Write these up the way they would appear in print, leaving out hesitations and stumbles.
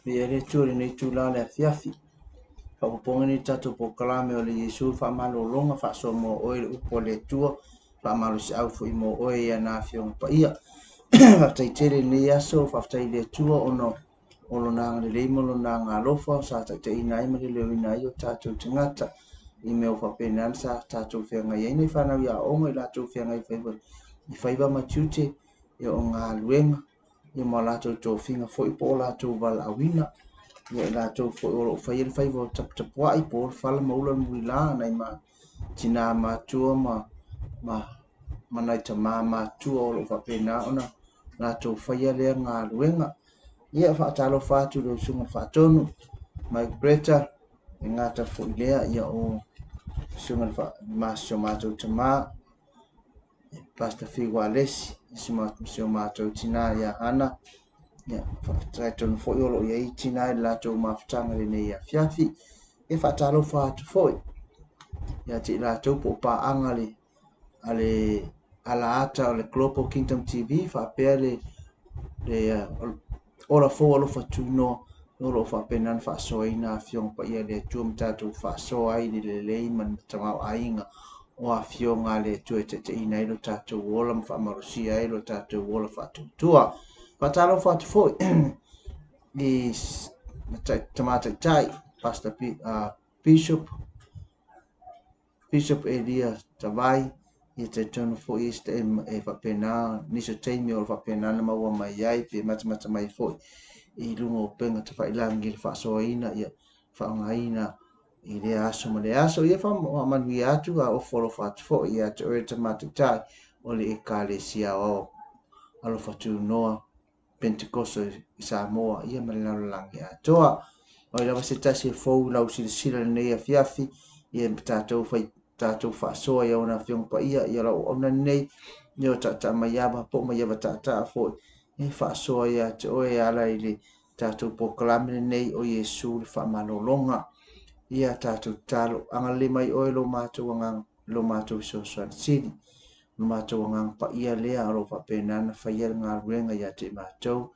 Viia le Atua i lenei itula o le afiafi. Faaopoopoga lenei tatou polokalame o le Iesu faamalologa faasoa mo oe le upu a le Atua faamalosiau foi mo oe i ana afioga paia. Faafetai tele i lenei aso, faafetai i le Atua ona o lona agalelei ma lona agaalofa sa taitaiina ai ma leleoina ai o tatou tagata i mea o faapena sa tatou feagai ai nei fanau i aoga i latou feagai i faiva ma tiute ia o galuega ia ma latou tofiga foi po o latou valaauina. Ia i latou foi o lo o faia le faiva o taputapuai po o le fala ma ula le mulila nai ma tina matua ma nai tama matua o lo o faapena ona latou faia lea galuega. Ia faatalofa atu i le usuga faatonu Mike Bretta, e gata foi lea ia o susuga ma si o matou tama Pastor Fiu Alesi, si o matou tina ia Hana. Ia, faafetai tonu foi o lo o i ai tina i le latou mafutaga i lenei afiafi. Ia faatalofa atu foi ia te i latou po o paaga le a le alaata o le Global Kingdom TV faapea le Ola Fou Alofa Tunoa o lo o faapena ona faasoaina Afioga Paia a le Atua ma tatou faasoa ai i le lelei ma le tamaoaiga o Afioga a le Atua e taitaiina ai lo tatou ola ma faamalosia ai lo tatou ola faatuatua. Faatalofa atu foi i Tama Taitai, Pastor Bishop, Bishop Elia Tavai, ia talitonu foi e faapena nisi o taimi o lo o faapena ona maua mai ai pe matamata mai foi i luga o upega tafailagi i le faasoaina ia faaaogaina i lea aso ma lea aso. Ia faamanuia atu a ofo alofa atu foi ia te oe Tama Taitai o le Ekalesia Aoao Alofa Tunoa Pentekoso i Samoa ia ma le lalolagi atoa. O ai lava se tasi e fou i lau silasila i lenei afiafi, ia tatou fai tatou faasoa i ona afioga paia ia lau auauna lenei, ia o taataa maiava po o maiava taataa foi, e faasoa ia te oe e ala i le tatou polokalame lenei o Iesu le faamalologa. Ia tatou tatalo, agalelei mai oe lo matou agaga, lo matou fesoasoani sili. O lo matou agaga paia lea o lo o faapena ona faia le galuega ia te i matou.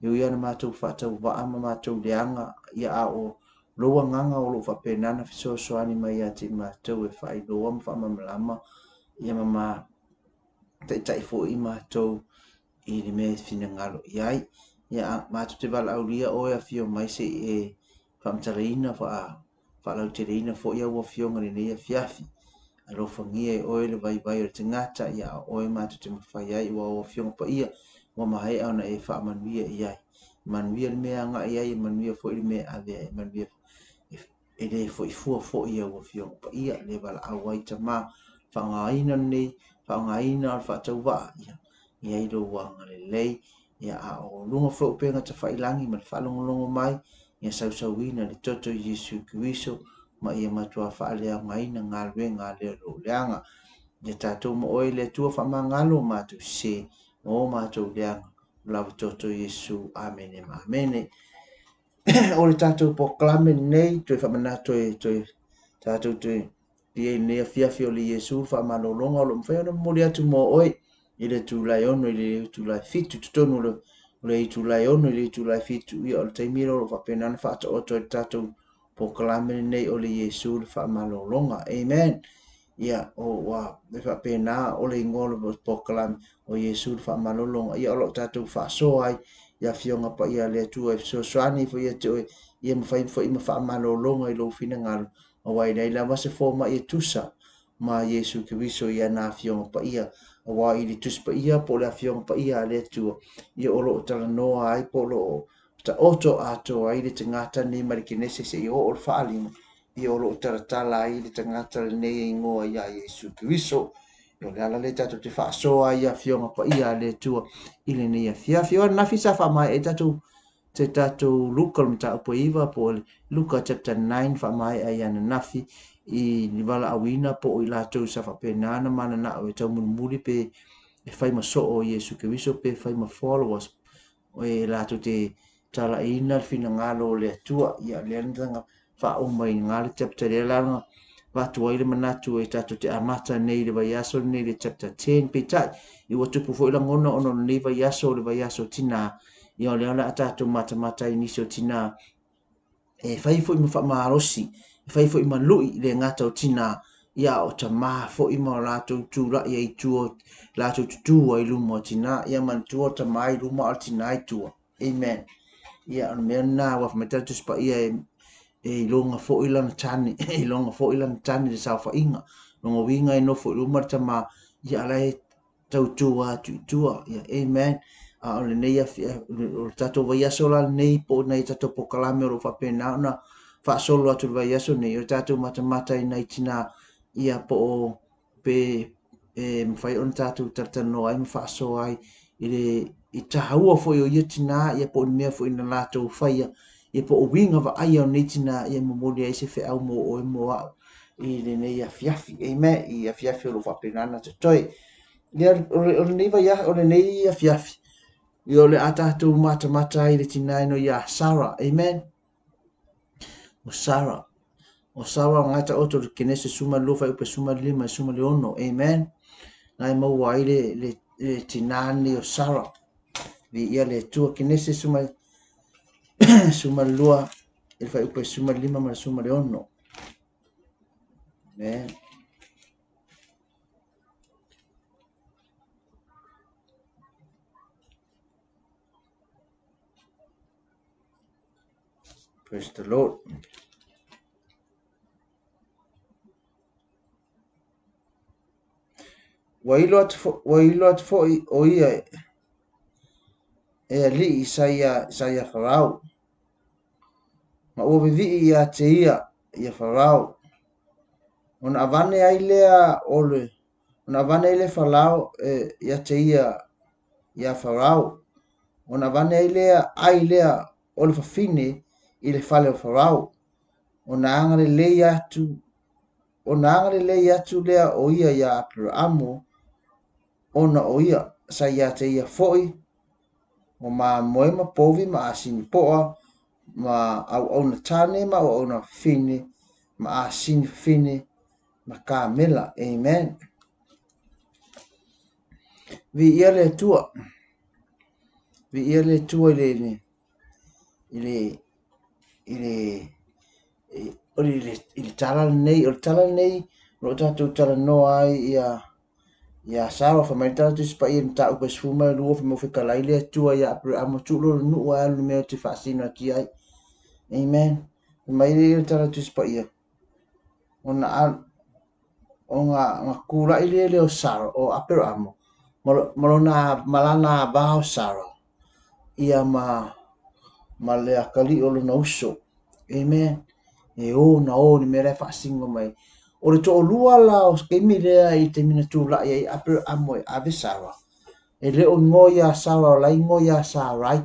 E ui lava ina matou faatauvaa ma matou leaga, ia a o lou agaga o lo o faapena ona fesoasoani mai ia te i matou e faailoa ma faamalamalama ia ma taitai foi i matou i le mea e finagalo i ai. Ia matou te valaaulia oe afio mai se i e faamatalaina faalauteleina foi au afioga i lenei afiafi. Alofagia e oe le vaivai o le tagata, ia a o oe matou te mafai ai, ua au afioga paia, ua maea ona e faamanuia i ai. E manuia le mea e agai ai, e manuia foi le mea e ave ai, e manuia e le foi fua foi i au afioga paia, le valaau ai tama, faaaogaina lenei, faaaogaina o le faatauvaa, ia i ai lou agalelei, ia a o luga foi o upega tafailagi ma le faalogologo mai, ia sausauina le toto i Iesu Keriso ma ia matua faaleaogaina galuega a le o leaga. Ia tatou ma oe le Atua faamagalo o matou sese ma o matou leaga. O lava toto Iesu. Amene ma amene. O le tatou polokalame lenei, toe faamanatu e toe tatou toe i ai lenei afiafi o le Iesu le faamalologa o lo o mafai ona momoli atu mo oe i le itula e 6 i le itula e 7 totonu o le itula e 6 i le itula e 7 ia o le taimi lea o lo o faapena ona faataoto ai le tatou polokalame lenei o le Iesu le faamalologa. Amen. Ia o ua e faapena o le igoa o le polokalame o Iesu le faamalologa. Ia o lo o tatou faasoa ai i afioga paia a le Atua e fesoasoani foi ia te oe ia mafai foi ma faamalologa i lou finagalo aua e leai lava se fomai e tusa ma Iesu Keriso i ana Afioga Paia, aua i le Tusi Paia po o le Afioga Paia a le Atua, ia o lo o talanoa ai po o lo o taoto atoa ai le tagata lenei mai le Kenese seia oo le Faaaliga, ia o lo o talatala ai le tagata lenei e igoa ia Iesu Keriso. Ia o le ala lea tatou te faasoa ai i Afioga Paia a le Atua i lenei afiafi. O ananafi sa faamaea ai tatou te tatou Luka o le mataupu e 9 po o le Luka chapter 9 faamaea ai ananafi i le valaauina po o i latou sa faapena ona mananao e taumulimuli pe e fai ma soo o Iesu Keriso pe fai ma followers e latou te talaiina le finagalo o le Atua. Ia lea na faauma i ngā le chapter lea la na avatu ai le manatu e tatou te amata nei i le vaiaso lenei i le chapter 10. Peitai, i ua tupu foi lagona ona o lenei vaiaso o le vaiaso tinā, Ia o lea o le a tatou matamata ai nisi o tinā e fai foi ma faamalosi, e fai foi ma lui i le gata o tinā, ia a o tamā foi ma o latou tulai ai i tua, latou tutū ai i luma o tinā. Ia manatua o tamā i luma a o le tinā i tua. Amen. Ia o le mea lena aua fai mai le Tusi Paia e e iloga foi lana tane, e iloga foi lana tane i le saofaiga. Lona uiga e nofo i luma le tama, ia a la e tautua atu i tua. Ia, amen. A o lenei afi, o le tatou vaiaso la lenei po o nai tatou polokalame o lo o faapena ona faasolo atu i le vaiaso nei, o le tatou matamata i nai tinā, ia po o pe e mafai ona tatou talatalanoa ai ma faasoa ai i le i taua foi o ia tinā, ia po o ni mea foi na latou faia, ia po o uiga vaaia o nei tinā, ia momoli ai se feau mo oe mo au i lenei afiafi. Amen. I afiafi o lo o faapena ona totoe. Ia, o lenei vaia, o lenei afiafi, ia o le a tatou matamata ai i le tinā ino iā Sarah. Amen. O Sarah. O Sarah o ngai taoto le Kenese 12 fuaiupu 15 16. Amen. Ngai maua ai le, le, le tinā nei o Sarah. Viia le Atua. Kenese 12 i le fuaiupu 15 ma le 16. Amen. Praise the Lord. Ua ilo atu fo, ua ilo atu foi o ia e alii sa ia, sa ia Farao. Ma ua vivii ia te ia, ia Farao. Ona avane ai lea o le, ona avane ai le Farao e, ia te ia, ia Farao. Ona avane ai lea, ai lea o le fafine i le fale o Farao. Ona agalelei atu, ona agalelei atu lea o ia iā Aperaamo, ona o ia, sa ia te ia foi, o mamoe ma povi ma asini poa, ma auauna tāne ma auauna fafine, ma asini fafine, ma kamela. Amen. Viia le Atua. Viia le Atua i le, i le, i le, i le, i le tala lenei, o le tala lenei o lo o tatou talanoa ai ia ia Sara, fai mai le tala Tusi Paia i le mataupu e 12, fai mai ua fetalai le Atua ia Aperaamo, tuu lona nuu ae alu i le mea ou te faasino atu ai. Amen. Fai mai le tala Tusi Paia, ona ona na tulai lea lea o Sara, o Aperaamo, ma lona ma lana ava o Sara, ia ma ma le atalii o lona uso. Amen. E o na o i le mea la e faasino mai. O le toalua la o taimi lea i taimi na tulai ai Aperaamo e ave Sara, e le o igoa iā Sara, o la e igoa iā Sarai.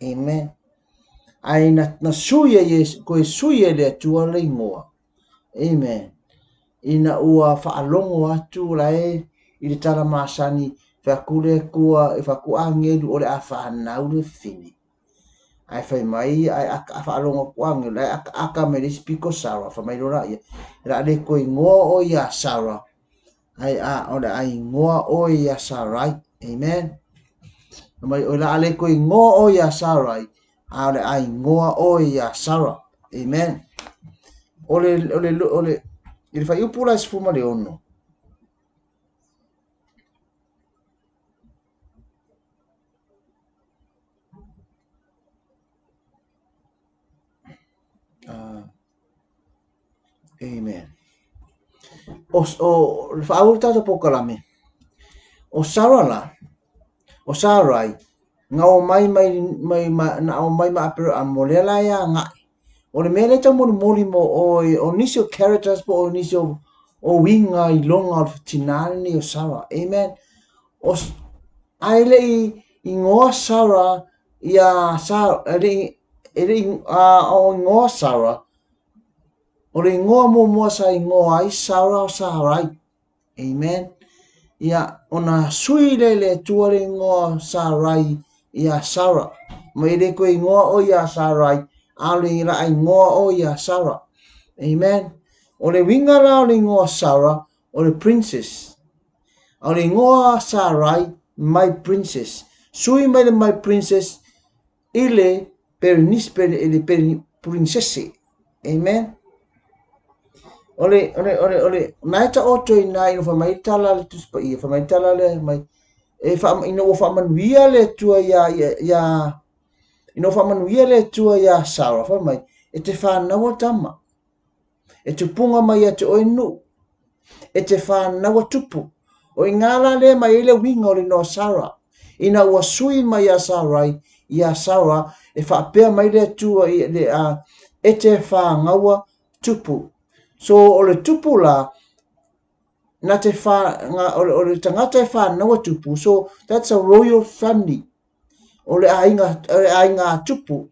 Amen. Ae na, na sui e Iesu, koe sui e le Atua le igoa. Amen. Ina ua faalogo atu la e i le tala masani, fai atu le Atua, e fai atu agelu o le a fanau le fine. Ae fai mai, ae aka, faalogo atu agelu, ae akaaka mai le isi pito Sarah, fai mai loa laia, o le a le toe igoa oe ia Sarah, ae a, o le a igoa oe ia Sarai. Amen. Fai mai, o le a le toe igoa oe ia Sarai, a o le a igoa oe ia Sarah. Amen. O le, o le, o le, i le fuaiupu la e 16, Amen. O, o, le faaauau le tatou polokalame, o Sarah la, o Sarai, na omai mai, mai, ma, na omai ma Aperaamo, o lea la e agai. O le mea lea e taumolimoli mo oe, o nisi o characters po o nisi o, o uiga iloga o le tinā lenei o Sarah. Amen. O, ae le i igoa Sarah ia Sarah, e le i, e le i o igoa Sarah, o le igoa muamua sa igoa ai Sarah o Sarai. Amen. Ia, ona sui lea i le Atua le igoa Sarai ia Sarah. Mai le koe igoa o ia Sarai, a o le la igoa o ia Sarah. Amen. O le uiga la o le igoa Sarah, o le princess. A o le igoa Sarai, my princess. Sui mai le my princess i le Perenise, i le Purinsese. Amen. O le, o le, o le, o le, na e taoto i nā ina fai mai tala le Tusi Paia, fai mai tala le mai, e wha, ina ua whaamanuia le Atua ia, ia, ia, ina ua whaamanuia le Atua ia Sarah, fai mai, e te whānaua tama, E tupunga mai ia te oe nuu. E te whānaua tupu. O i ngā la lea mai ai le uiga o le inoa Sarah. Ina ua sui mai ia Sarai, ia Sarah, e faapea mai le Atua i le a, e te whāngaua tupu. So o le tupu la, na te wha, nga, o, le, o le tangata e whānaua tupu, so that's a royal family. O le aiga, o le aiga a Tupu.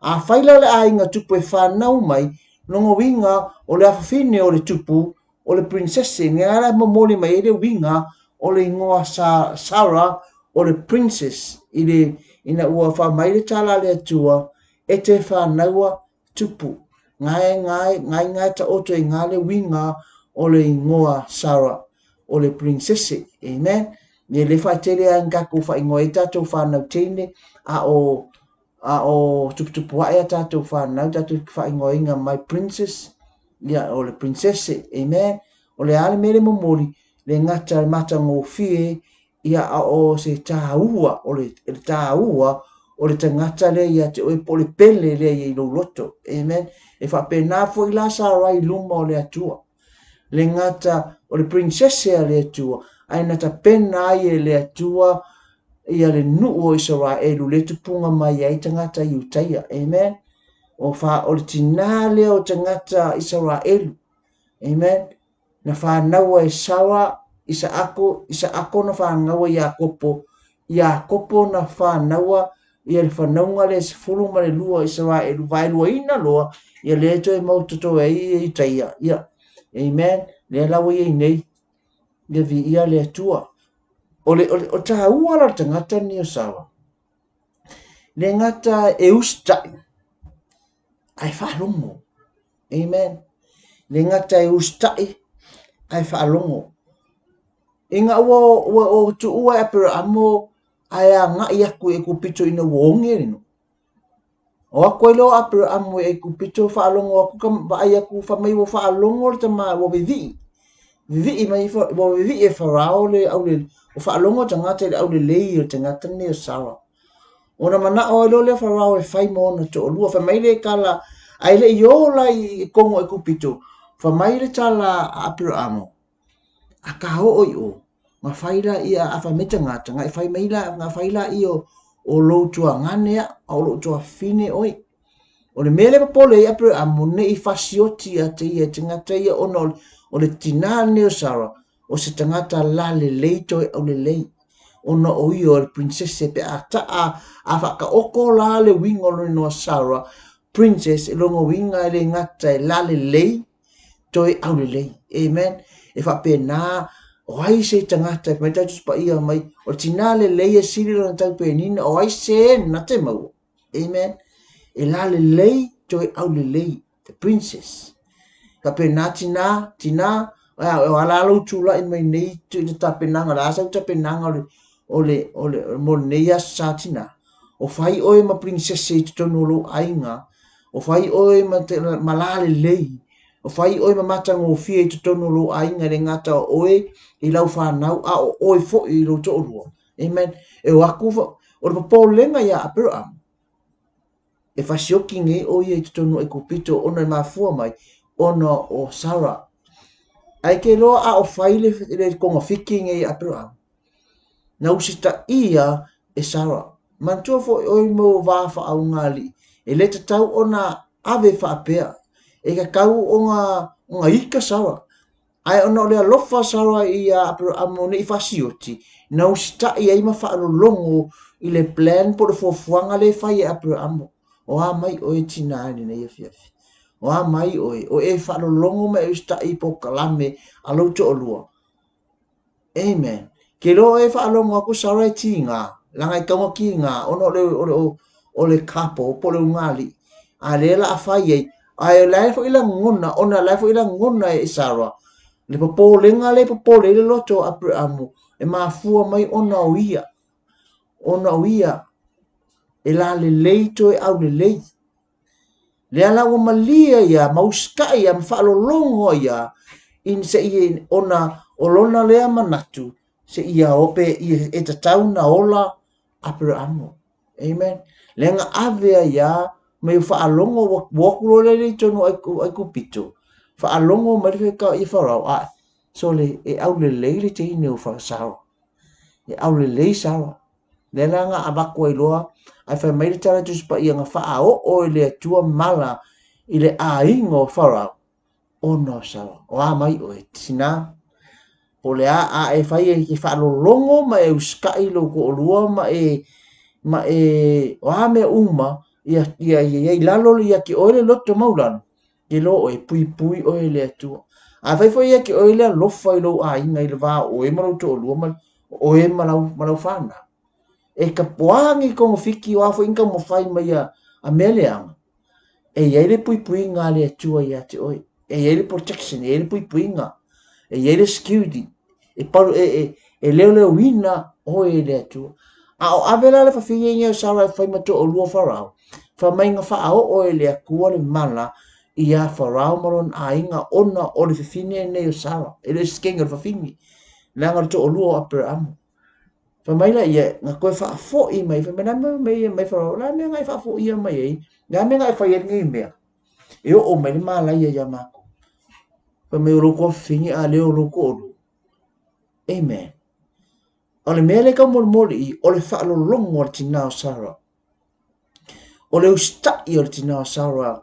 Afai la le aiga Tupu e whanau mai, longa uiga o le afafine o le Tupu, o le princesse, nge ala e momoli mai ai le uiga o le ingoa sa Sarah o le princess i le ina ua wha mai le tala a le Atua e te whanaua Tupu. Ngae, ngae, ngae ngae taoto i ngā le uiga o le ingoa Sarah, o le princesse. Amen. Me le whaitele ai ngā kou whaingoa i tātou whānau teine, a o, a o tuputupu ae a tātou whānau, tātou whaingoa inga my princess, ia, o le princesse. Amen. O le ale mele momoli, le ngata matangofie ia a o se tāua, o le, le tāua o le tagata lea ia te oe po o le pele lea ia i lou loto. Amen. E faapena foi la Sarai i luma o le Atua. Le gata o le princesse a le Atua, ae na tapena ai e le Atua ia le nuu o Isaraelu le tupunga mai ai tagata Iutaia. Amen. O, fa, o le tinā lea o tagata Isaraelu. Amen. Na whānaua e Sara, Isaako, Isaako na whānaua Iakopo, Iakopo na whānaua ia le whanaunga le 12 Isaraelu, vaeluaina loa, ia le toe mau totoe ai ia Iutaia. Ia, amen, lea lawa ia i nei, ia vi ia le Atua. O le, o le, o tāua la le tagata ni o Sara. Le gata e usitai, ae faalogo. Amen. Le gata e usitai, ae faalogo. Ina ua, ua, ua tuua e Aperaamo ae agai aku i Aikupito ina ua oge le nuu. O aku ai loa o Aperaamo i Aikupito, faalogo aku ka vaai aku, fai mai ua faalogo le tama, ua vivii. Vivii mai, ua vivii e Farao le aulelei, ua faalogo tagata i le aulelei o le tagata lenei o Sara. Ona manao ai loa lea o Farao e fai ma ona toalua. Fai mai le tala, ae le i ō la i totonu o Aikupito, fai mai le tala a Aperaamo, A ka oo i o, na fai la ia a fai mai tagata, na e fai mai la, na fai la ia o lou tuagane a, a o lou tuafafine oe. O le mea lea e popole ai Aperaamo ne i fasioti ia te ia e tagata ia ona o le tinā lenei o Sara, o se tagata lalelei toe aulelei, ona o ia o le princesse pe a taa a faataoto la le uiga o lona inoa Sarah, princess, e lona uiga e le gata e lalelei toe aulelei. Amen. E faapena, o ai se tagata e fai mai tatou paia mai, o le tinā lelei e sili lona tau penina, o ai se na te maua. Amen. E lalelei toe aulelei. The princess. Faapena tinā, tinā, o a la lou tulai mai nei i le tapenaga, o le a sau tapenaga o le, o le, o le, mo lenei aso sa tinā. O fai oe ma princesse i totonu o lou aiga, o fai oe ma, te, ma lalelei, o fai oe ma matagofie i totonu o lou aiga, e le gata o oe i lau whanau, a o oe foi i lou toalua. Amen. E o aku, o le popolega ia Aperahama, E fasioki nei ʻo ia i totonu o ʻAikupito ona e mafua mai ona o Sara. Ae ke loa a o fai le, le kogafiti nei a Aperahama, na usitaia e Sara. Manatua foi ʻoe mo wā whaaugāliʻi, e le tatau ona ave faapea, e tatau ona, ona ika Sara. Ae ona o le alofa o Sara iā Aperaamo ne i fasioti, na usitai ai ma faalologo i le plan po o le fuafuaga lea e fai e Aperaamo. O a mai oe tinā i lenei afiafi? O a mai oe? O e faalologo ma e usitai i polokalame a lou toalua? Amen. Ke loa oe e faalogo aku Sara e tigā, leaga e tatau ona tigā ona o le, o le, o le couple po o le ugāliʻi, a lea la a fai ai, ae o la e foi lagona, ona o la e foi lagona e Sara le popolega lea e popole ai le loto o Aperamo e mafua mai ona o ia, ona o ia. E lalelei toe aulelei. Lea la ua malie ai ia ma usitai ia ma faalologo ai ia in se i ona o lona lea manatu se ia ope e tatau na ola Aperamo. Amen. Lea na ave ai ia ma ia faalogo ua o atu loa lea i totonu o Aikupito, faalogo mai le i Farao, a sole e aulelei le teine o Sara. E aulelei Sara. Lea la na avatu ai loa, ae fai mai le tala i Tusi Paia na faaoo e le Atua mala i le aiga o Farao, ona o Sara. O a mai oe, tina, po o le a a e fai e te faalologo ma e usitai i lou toalua ma e, ma e, o a mea uma, ia, ia, ia, ia i lalo ia te oe le loto maulalo, ke loa oe, puipui oe e le Atua. A fai foi ia te oe le alofa i lou aiga i le va o oe ma lou toalua ma oe ma lau, ma lau fanau. E ka o a ni togafiti, o a foi ni taumafai mai a mea leaga, e i ai le puipuiga a le Atua ia te oe. E i ai le protection, e i ai le puipuiga, e i ai le security, e palu, e, e, e leoleoina oe e le Atua. A o ave la le fafine nei o Sara e fai ma toalua o Farao, fai mai na faaoo e le Atua le mala ia Farao ma lona aiga ona o le fafine nei o Sara. E le o se kegi o le fafine, leaga o le toalua o Aperamo. Fai mai laia, na toe faafoi mai, fai mai, la mea mai mai Farao, la mea na e faafoia mai ai, la mea na e fai ai lenei mea, e oo mai le malaia ia matou. Fai mai o lou tuafafine a lea o lou toalua. Amen. O le mea lea e taumolimoli i, o le faalologo a le tina o Sara. O le usitai o le tina o Sara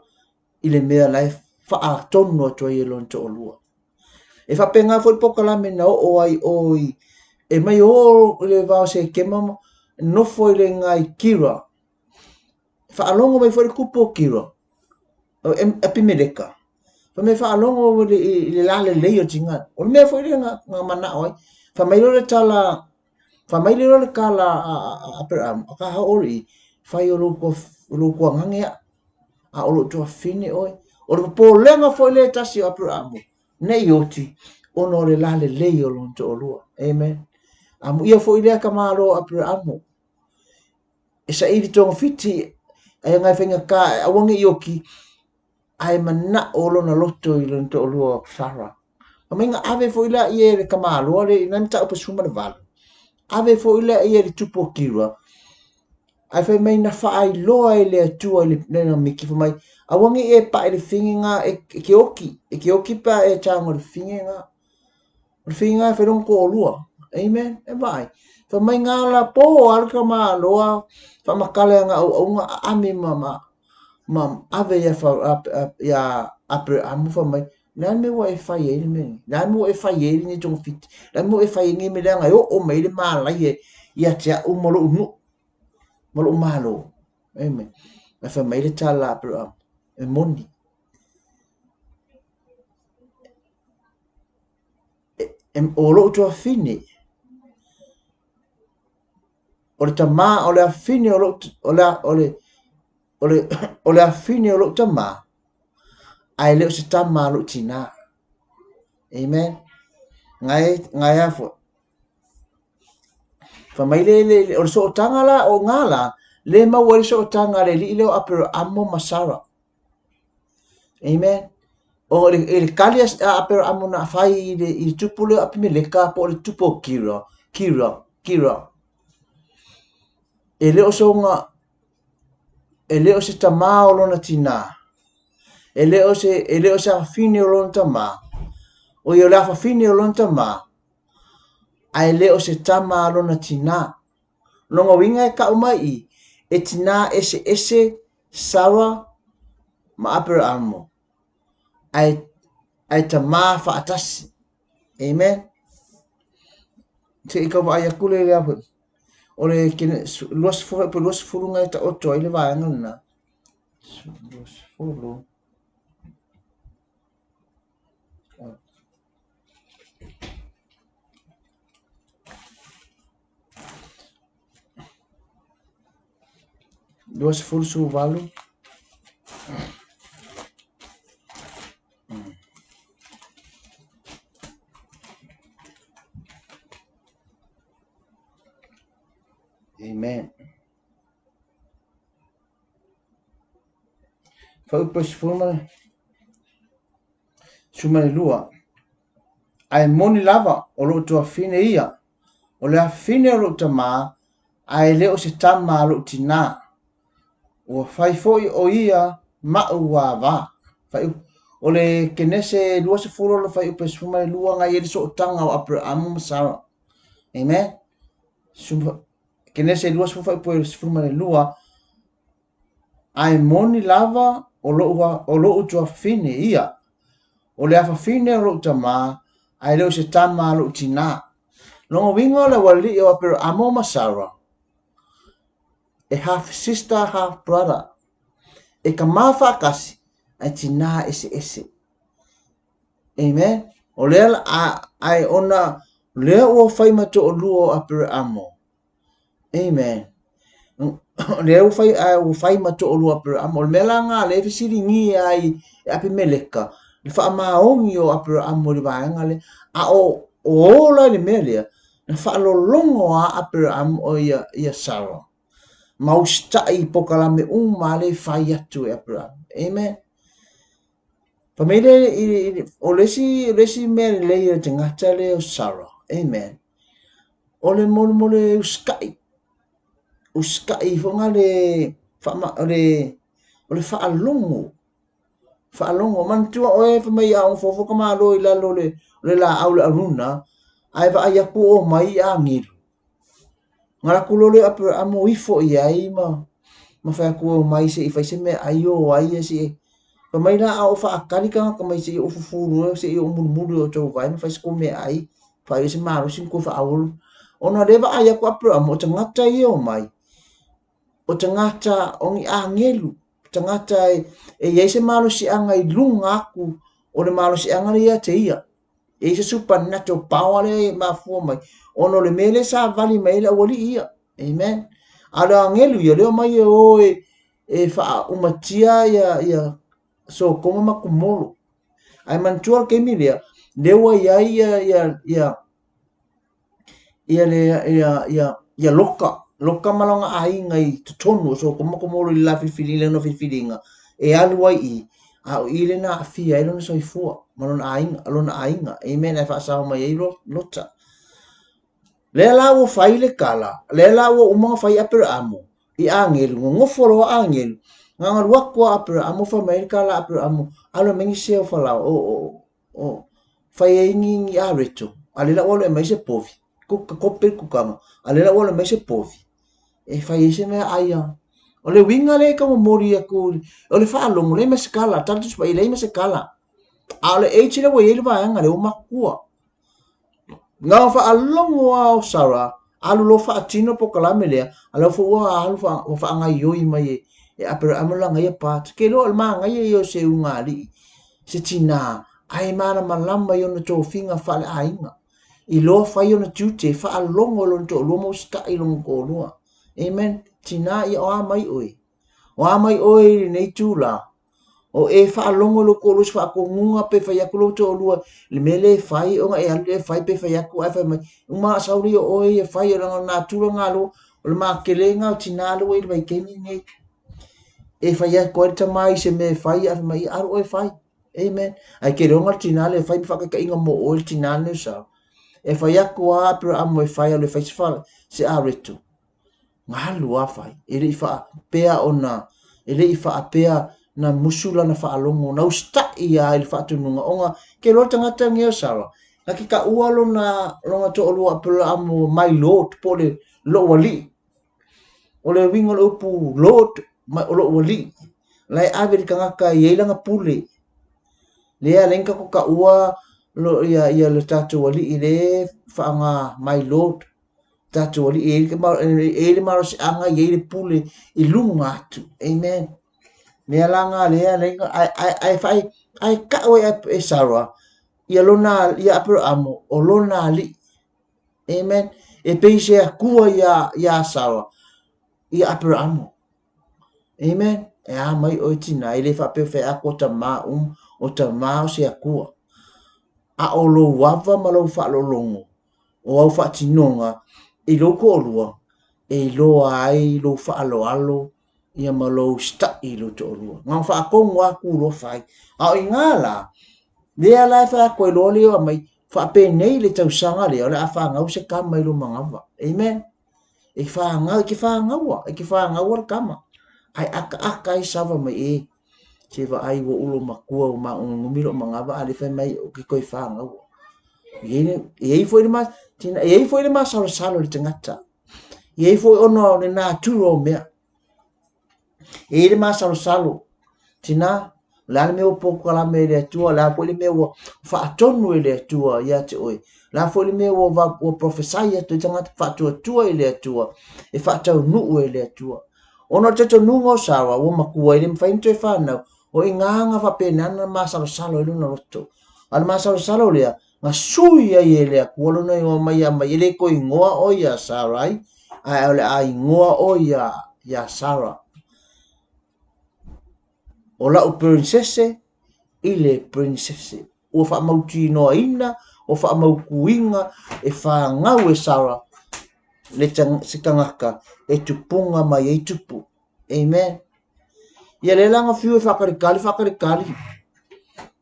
i le mea la e faatonu atu ai e lona toalua. E faapena foi le polokalame na oo ai o i, e mai o i le va o Sekema ma nofo i le iga i Kira. Faalogo mai foi le tupu o Kira, o Apimeleka. Fai mai faalogo i le lalelei o le tina. O le mea foi lea na manao ai. Fai mai loa le tala, fai mai loa le tala a Aperamo, a oo i, fai o lou tuagage aa, a o lou tuafafine oe. O le popolega foi lea e tasi o Aperamo, ne i oti, ona o le lalelei o lona toalua. Amen. Amuia foi lea tamaloa o Aperamo, e saili togafiti, ai ngai faigata, e aua ne i oti, ae manao lona loto i lona toalua o Sara. Fai mai na ave foi laia e le tamaloa le, na mataupu 18. Ave foi laia e le tupu o Kira. Ae fai mai na faailoa e le Atua i le namiki, fai mai, aua ne i e pae i le fine na, e ke oki, e ke oki pe a e tago i le fine na. O le fine na e fai lona toalua. Amen. E vaai. Fai mai na la po a le tamaloa, faamatala e ana auauna, aami ma, ma, ma ave ia, ia Aperamo, fai mai, le a le mea ua e fai ai le mea lenei? Le a le mea ua e fai ai lenei togafiti? Le a le mea ua e fai ai lenei mea leaga e oo mai ai le malaia ia te au ma lou nuu, ma lou malo? Amen. Ae fai mai le tala a Aperamo, e moni. E, o lou tuafafine, o le tamā, o le afafine o lou, o le, o le, o le, o le afafine o lou tamā, ae le o se tama a lou tinā. Amen. Ngai, ngai a foi. Fai mai le, le, le, o le sootaga la, o ngā la, le maua ai le sootaga a le alii lea o Aperamo ma Sara. Amen. O le, i le kali a Aperamo na fai i le, i le tupu lea o Apimeleka po o le tupu o Kira, Kira, Kira. E le o soga, e le o se tamā o lona tinā, e le o se, e le o se afafine o lona tamā, o ia o le afafine o lona tamā, ae le o se tama a lona tinā. Lona uiga e kau mai i, e tinā eseese Sara ma Aperamo, ae, ae tamā faatasi. Amen. Se i kau vaai aku le lea foi. O le 20 pe 20 ngai taoto ai le vaega lena. 20. 28. Amen. Fuaiupu 12, Ae moni lava o lou tuafafine ia, o le afafine o lou tamā, ae le o se tama a lou tinā. Ua fai foi o ia ma'u avā. Fuaiupu, O le Kenese 20 le fuaiupu 12 na i ai le sootaga o Aperamo ma Sara. Amen. Kenese 20 fuaiupu 12, Ae moni lava o lou tuafafine ia, o le afafine o lou tamā, ae le o se tama a lou tinā. Lona uiga o le aualii o Aperaamo ma Sara, e half sister half brother, e kamā faatasi ae tinā eseese. Amen. O lea, ae ona lea ua fai ma toalua o Aperaamo, Amen. O lea ua fai, ae ua fai ma toalua Aperaamo. O le mea la lena lea e fesiligia ai e Apimeleka le faamaoni o Aperaamo i le vaega lea. A o o la i le mea lea, na faalologo lava Aperaamo o ia, ia Sara ma usitai i polokalame uma lea e fai atu e Aperaamo. Amen. Fai mai le, o le isi, o le isi mea lelei o le tagata lea o Sara. Amen. O le molemole usitai, usitai foi na le o le o le faalogo, faalogo. Manatua oe fai mai a fofo ka malo i lalo o le o le laau le aluna, ae vaai atu o mai i agelu. Ona alu atu loa lea o Aperaamo ifo i ai ma ma fai atu e omai se i fai se meaai o ai ia se i Fai mai la a o faatali tagata mai se i ou fufulu ea se i ou mulimuli i o outou vae ma fai se kou meaai, faaiu ai se malosi ma toe faaauau. Ona o lea e vaai atu Aperaamo o tagata ia e omai, o tagata o ni agelu, tagata e i ai se malosiaga i luga atu o le malosiaga lea ia te ia. E i ai se supernatural power lea e mafua mai ona o le mea lea sa vali mai ai le aualii ia. Amen. A o le agelu ia, lea omai e o e, e faaumatia ia, ia Sotoma ma Komoro. Ae manatua le taimi lea, lea ua i ai ia, ia, ia, ia le ia ia ia Loka, Loka ma lona aiga i totonu o Sotoma ma Komoro i le la filifiliga lona filifiliga e alu ai i, a o i lea na aafia ai lona soifua ma lona aiga, lona aiga. Amen. Ae faasao mai ai Lota. Lea la ua fai le tala, lea la ua uma ona fai Aperaamo i agelu, nonofo loa agelu, na ona alu atu lava Aperaamo fai mai ai le tala a Aperaamo, alu e aumai ni sea o Farao, o, o, o fai ai ni, ni areto, a lea la ua alu e aumai se povi, ka kope le kukana, a lea la ua alu e aumai se povi, e fai ai se meaai a. O le uiga lea e tau momoli atu, o le faalogo, leai ma se kala, tala Tusi Paia, leai ma se kala. A o le age lea ua i ai le vaega lea ua matutua. Na ona faalogo lava o Sarah, alu loa faatino le polokalame lea, a o lea foi ua alu ua faagaoioi mai e, e Aperahama lana ia part. Ke iloa o le manaia ia o se ulugalii, se tinā, ae malamalama i ona tofiga faaleaiga. Iloa fai ona tiute, faalogo i lona toalua ma usitai i lona toalua. Amen. Tinā, ia o a mai oe? O a mai oe i lenei itulā? O e faalogo i lou toalua i se faatonuga pe fai atu lou toalua i le mea lea e fai ona e alu lea e fai pe fai atu ae fai mai, uma a sau lea o oe e fai o lana natura galo o le makelega o tinā lea ua i le vaitaimi lenei. E fai atu ai le tama i se mea e fai ae fai mai, alu oe e fai. Amen. Ae ke iloa le tinā lea e fai ma faataitaiga mo oe le tinā lenei o Sarah. E fai atu lava Aperaamo e fai alu e fai se fale, se areto. Galu a fai, e le i faapea ona, e le i faapea na musu lana faalogo, na usitai ia i le faatonuga, ona ke iloa le tagata lenei o Sara, na ke taua lona, lona toalua Aperaamo my lord, po o le lou alii. O le uiga o le upu lord, o lou alii, la e ave i le tagata e i ai lana pule. Lea ala ai ona tatou taua lo, ia, ia le tatou alii le faaaoga my lord. Tatou alii e i ai le malosiaga, e i ai le pule i luga atu. Amen. Mea la ngā lea, ae whai, ae kau e, e Sarah, ia lona, ia Aperahamo, o lona alii. Amen. E pei se Atua ia, ia Sarah, ia Aperahamo. Amen. E a mai oe tinā, e le faapea fai atu o tamā uma, o tamā o se Atua. A o lou ava ma lou faalologo, o au faatinoga i lou toalua e iloa ai lou faaaloalo Ia ma lou sita'i i lou to'alua. Na ona fa'atonu a tu loa fai. A o iga la, lea la e fai atu ai loa lea aumai, fa'apenei le tausaga lea o le a fanau se tama i lou manava. Amen. E fanau, e te fanaua, e te fanaua le tama. Ae ataata ai sava mai e. Se vaai ua ou lou matua ua magunugunumi lou manava a lea fai mai ou te toe fanaua. E i ai foi le e i ai foi le masalosalo i le tagata. E i ai foi ona o le natura o mea. E i ai le masalosalo, tina, o le a le mea ua polokalame e le Atua, o le a foi le mea ua faatonu e le Atua ia te oe, o le a foi le mea ua prophesy atu ai tagata faatuatua i le Atua, e faataunuu e le Atua. Ona o le talitonuga o Sara ua matua e le mafai ona toe fanau, o i ina na faapena ona masalosalo ai lona loto. A o le masalosalo lea, na sui ai e le Atua lona igoa mai ia mai, e le toe igoa ʻoe iā Sarai, ae o le a igoa ʻoe iā, iā Sara. O la'u perinsese i le perinsese. Ua faamautinoaina, ua faamautuina e fanau e Sara le se tagata e tupuga mai ai tupu. Amen. Ia lea la na fiu e faatalitali, faatalitali.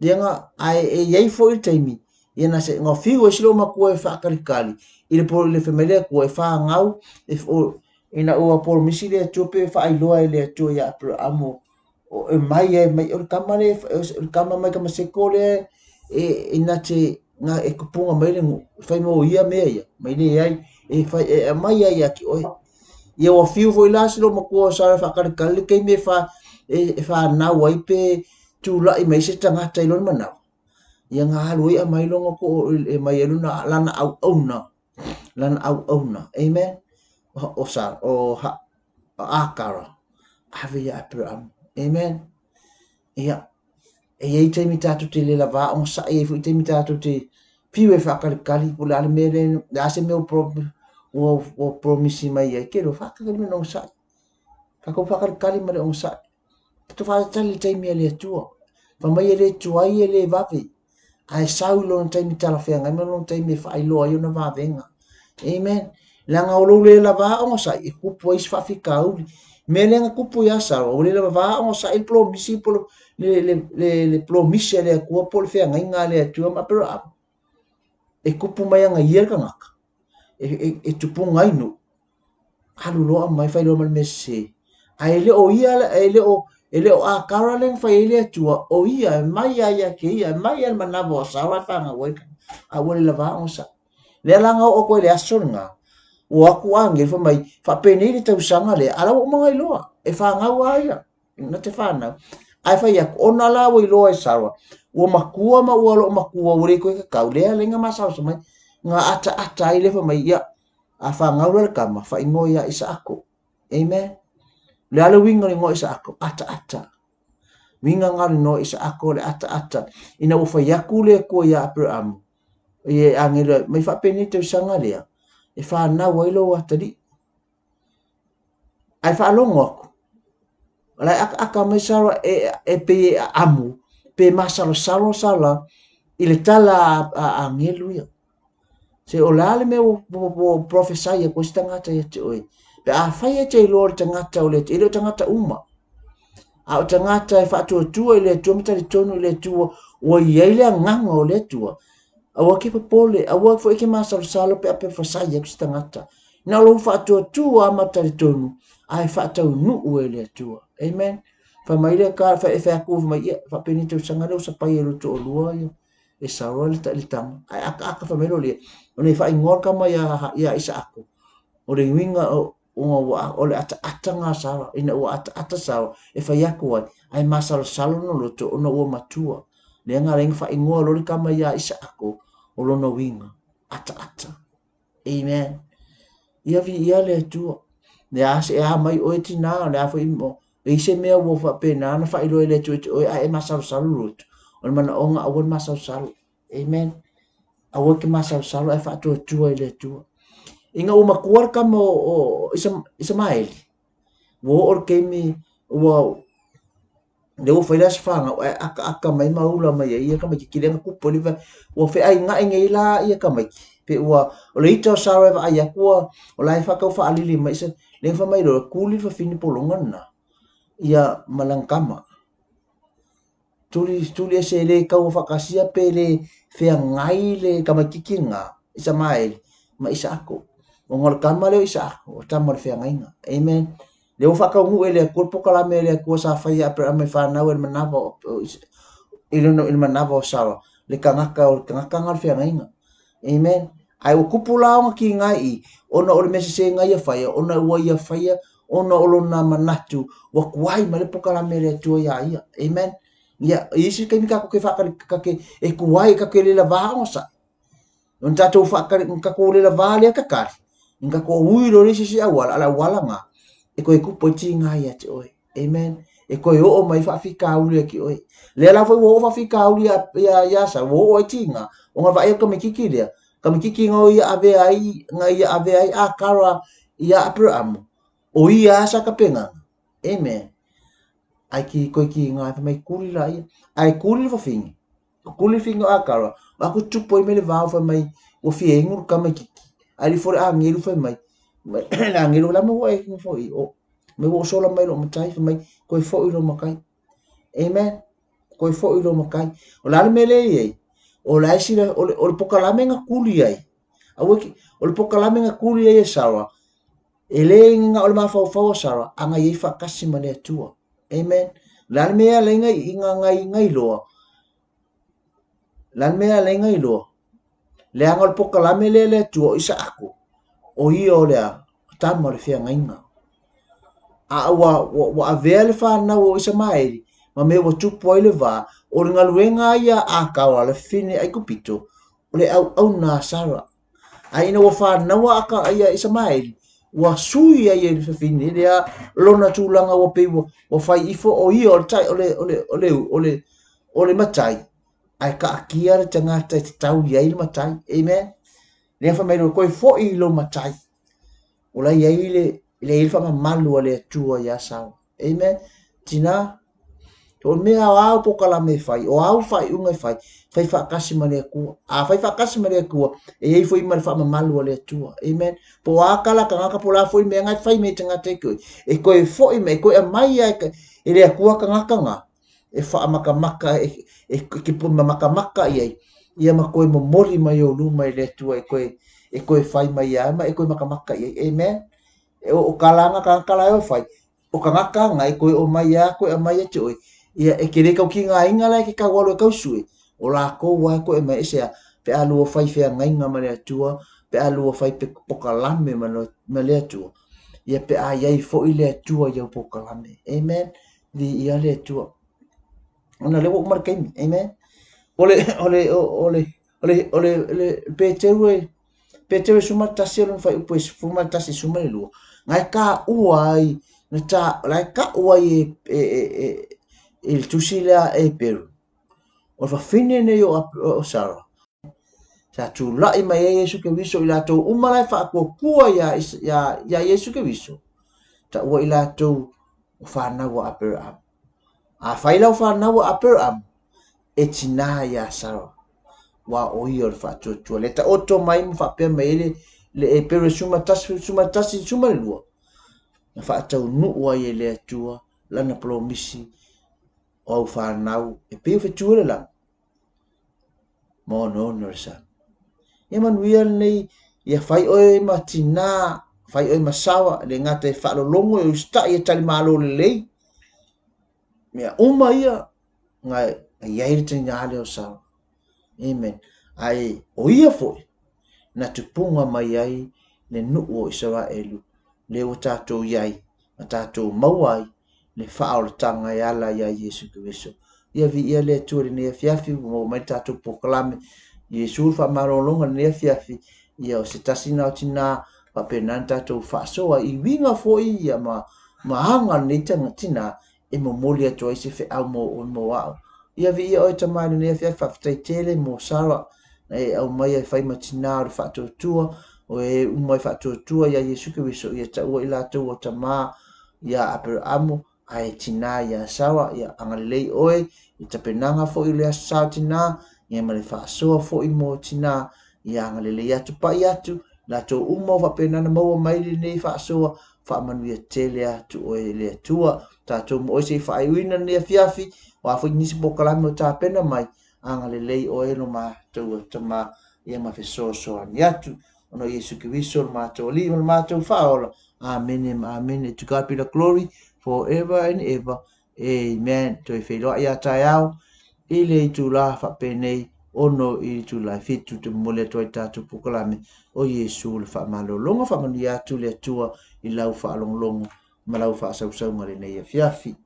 Ia na, ae e i ai foi le taimi, ia na se, na fiu ai si lou matua e faatalitali i le po, le fai mai le Atua e fanau, e, o, ina ua polomisi le Atua pe faailoa e le Atua ia Aperamo e mai ai mai, o le tama lea, o le tama mai Tamaseko lea e, e na te, na e kupunga mai le nuu, e fai mo ia mea ia, mai leai, e fai, e aumai ai ia te oe. Ia ua fiu foi la si lou matua o Sara e faatalitali le taimi e, fa, e, e fanau ai pe tula'i mai se tagata i lona manawa. Ia na alu ai aumai lona to, e mai ai lona, lana auauna, lana auauna. Amen. O, o Sara, o, ha, o Akara, ave ia Aperahama. Amen. Ia, e i ai taimi tatou te le lavā onosai, e i ai foi taimi tatou te fiu e faatalitali po o le a le mea lea, le a se mea ua, ua promisi mai ai, ke loa faatalitali ma le onosai. Tatou faatalitali ma le onosai. Tatou faatalitali i le taimi a le Atua. Fai mai e le tuai e le vave, ae sau i lona taimi talafeagai ma lona taimi e faailoa ai ona vavega. Amen. Leaga o lou le lavā onosai e tupu ai se faafitauli. Mea lea na tupu iā Sara, ua le lavā onosai le polomisi po le, le, le, le polomisi a le Atua po o le feagaiga a le Atua ma Aperahama. E tupu mai ana ia le tagata, e, e, e tupuga ai nuu, alu loa aumai fai loa ma le mea sese. Ae e le o ia, e le o, e le o Akara lea na fai ai le Atua, o ia e mai lava ia te ia, e mai lava i le manava o Sara e fanau ai, a ua le lavā onosai. Lea la na oo atu ai le aso lena, ua o atu agelu fai mai, faapenei le tausaga lea, a la ua uma ona iloa, e fanau lava ia, na te fanau. Ae fai atu, ona la ua iloa e Sara, ua matua ma ua loo matua, ua le toe tatau, lea la na masalosalo mai, na ataata ai lea fai mai, ia, a fanau loa le tama, faaigoa ia Isaako. Amen. O le a le uiga o le igoa Isaako? Ataata. Uiga na o le igoa Isaako o le ataata. Ina ua fai atu le Atua ia Aperamo, e agelu mai faapenei tausaga lea, e fanau ai lou atalii. Ae faalogo atu, o la e akaaka mai Sara e, e pei e amu, pe masalosalo Sara i le tala a agelu ia. Se o le a le mea ua prophesy atu ai se tagata ia te oe. Pe afai e te iloa le tagata o le Atua, e le o tagata uma. A o tagata e faatuatua i le Atua ma talitonu i le Atua, ua i ai le agaga o le Atua, aua ke popole, aua foi ke masalosalo pe a prophesy atu se tagata. Na o lou faatuatua ma talitonu, ae faataunuu e le Atua. Amen. Fai mai le ka, fai, e fai atu fai mai, ia, faapenei tausaga lea ua sapai e lou toalua ia, e Sara le, le tama. Ae akaaka fai mai loa lea, ona e faaigoa le tama ia, ia Isaako. O le uiga o, ona ua, o le ataata ngā Sara, ina ua ataata Sara, e fai atu ai, ae masalosalo lona loto, ona ua matua. Lea nga lenga faaigoa loa le tama ia Isaako, o lona uiga, ataata. Amen. Ia viia le Atua. Le a se a mai oe tinā, o le a foi mo, e i se mea ua faapena ona faailoa e le Atua ia te oe, ae e masalosalo loto. O le manaoga aua le masalosalo. Amen. Aua e te masalosalo ae faatuatua i le Atua. Ina ua matua le tama o, o Isamaeli, ua oo le taimi ua lea ua fai la se fanau ae akaaka mai ma ula mai ai ia tamaititi lea na tupu ai le ua feainai nei la ia tamaiti pe ua o le ita o Sara e vaai atu ua o la e faatau faalili mai se lea na fai mai loa kuli le fafine pologa lena. ia ma lana tama. Tuli, tuli ese e le kaua faatasia pe le feagai le tamaititi lena, Isamaeli ma Isaako. Ona o le tama lea o Isaako, o le tama o le feagaiga. Amen. Lea ua faataunuu e le Atua le polokalame a le Atua sa fai e Aperama i fanau i le manava o, i le manava o Sara, le tagata o le tagata lena o le feagaiga. Amen. Ae ua tupu la ona tiga i i, ona o le mea sese na ia faia, ona ua ia faia, ona o lona manatu, ua tuai mai le polokalame a le Atua iā ia. Amen. Ia, i isi taimi tatou te faatali, tate, e tuai, tatou te le lavā onosai. Ona tatou faatali, ona tatou le lavā lea tatali, ona tatou ui loa le isi isi auala, a o le auala lena, e toe tupu ai tiga ia te oe. Amen. E toe oo mai faafitauli ia te oe. Lea la foi ua oo faafitauli ia, ia, ia Sa, ua oo ai tiga, ona vaai atu tamaititi lea, tamaititi na ia avea ai, na ia avea ai Akara ia Aperamo, o ia a sa tapenaga. Amen. Ai ki koe ki ngā whai mai kuri la ia. Ai kuri le whawhingi. Ko kuli whinga o Akara, o aku tupu ai me le vao whai mai, ua fia ingu le tamaititi. Ai li fore angelu whai mai, le angelu la mai ua e kinga foi, o, mai ua sola mai lo matai, whai mai, koe foi lo makai. Amen. Koe foi lo makai. O la le mele i ei, o la isi o le, o le pokalame nga kuli ai. Aua ki, o le pokalame nga kuli ai e Sarah, e le inga o le mafaufau o Sarah, anga iei whakasi ma le Atua. Amen. La le mea le inga inga ngai ngai loa. La le mea le inga iloa. Leaga o le pokalame lea le Atua o Isaako, o ia o le a, tama o le feagaiga. A ua, ua, ua avea le fanau o Isamaeli ma mea ua tupu ai le va, o le galuega ia a Kara le fine Aikupito, o le auauna a Sara. Ae ina ua fanau a ia Isamaeli, ua sui ai e le fafine lea lona tulaga ua pei ua, ua fai ifo o ia o le, o le, o le, o le, o le, o le matai, ae kaatia le tagata e tatau i ai le matai. Amen. Lea fai mai loa, koe foi i lou matai. O la i ai le, le i le whakamamalu a le Atua iā Sara. Amen. Tina, o le mea o au pokalame e fai, o au faaiuga e fai, fai faatasi ma le Atua. A fai faatasi ma le Atua, e iai foi ma le faamamalu a le Atua. Amen. Po o a kala tagata, po o le a foi mea nga e fai mai e tagata e koe. E koe foi mai, e koe aumai a e le Atua tagata nga. E faamakamaka, e, e, e ke makamaka i ai, ia ma koe momoli mai ou luma i le Atua e koe, e koe fai mai ai ma e koe makamaka i ai. Amen. E o, o kalanga tagata la e o fai, o tagata nga e koe o mai a koe aumai ia te oe, ia e ke le kau ki ngā inga la e ke kau alo e kau sue, o lākou a e koe mai e sea, pe a lua fai feagaiga ma le Atua, pe a lua fai pe pokalame ma, ma le Atua, ia pe a iai foi le Atua i au pokalame. Amen. Viia le Atua. Ona lea ua uma le taimi. Amen. O le, o le, o le, o le, o le, le Peteru e, Peteru e 11 o lona fuaiupu e 11 12, na e taua ai, na ta, la e tau ai e, e, e, e, i le tusi lea e Peru. O le fafine nei o, o Sara, sa tulai mai ai Iesu Keriso i latou uma la e faatuatua iā, iā, iā Iesu Keriso, taua i latou o fanau a Aperahama. A fai lau fanau a Aperahama, e tinā iā Sara, ua o ia o le faatuatua. Le taoto mai ma faapea mai ai le, le e pere suma tasi, suma tasi, suma le lua. Na faataunuu ai e le Atua lana polomisi o au fanau e pei o fetu o le lagi ma oneone o le sami. Ia manuia lenei, ia fai oe ma tinā, fai oe ma sawa, le gata e faalologo e usitai e talimalo lelei. Mea uma ia, nga i ai le tinā lea o sawa. Amen. Ae o ia foi, na tupunga mai ai le nuu o Isaraelu, le ua tātou i ai, ma tātou maua ai le faaolataga e ala iā Iesu Keriso. Ia viia le Atua i lenei afiafi, ua maua mai le tātou polokalame. Iesu le faamalologa i lenei afiafi, ia o se tasi na o tinā, faapena ona tātou faasoa i uiga foi ia ma, ma aga lenei tinā e momoli atu ai se feau mō oe mō au. Ia viia oe Tama i lenei afiafi, faafetai tele mō Sarah, e aumai ai fai ma tinā o le faatuatua, o e uma i faatuatua iā Iesu Keriso, ia taua i latou o Tamā iā Aperamo, ae tinā iā Sarah, ia agalelei oe i tapenaga foi o le aso sa o tinā, ia ma le faasoa foi mō tinā, ia agalelei atu pai atu, latou uma o faapena ona maua mai lenei faasoa, Faamanuia tele atu oe e le Atua. Tatou ma oe se i faaiuina lenei afiafi, o a foi nisi polokalame o tapena mai, agalelei oe lo matou Tama ia ma fesoasoani atu. Ona o Iesu Keriso lo matou Alii ma lo matou Faaola. Amene ma amene. To God be the glory forever and ever. Amen. Toe feiloai ia taeao i le itula faapenei 6 i le itula e 7 te momoli atu ai tatou polokalame o Iesu le faamalologa. Faamanuia atu le Atua i lau faalogologo ma lau faasausauga lenei afiafi.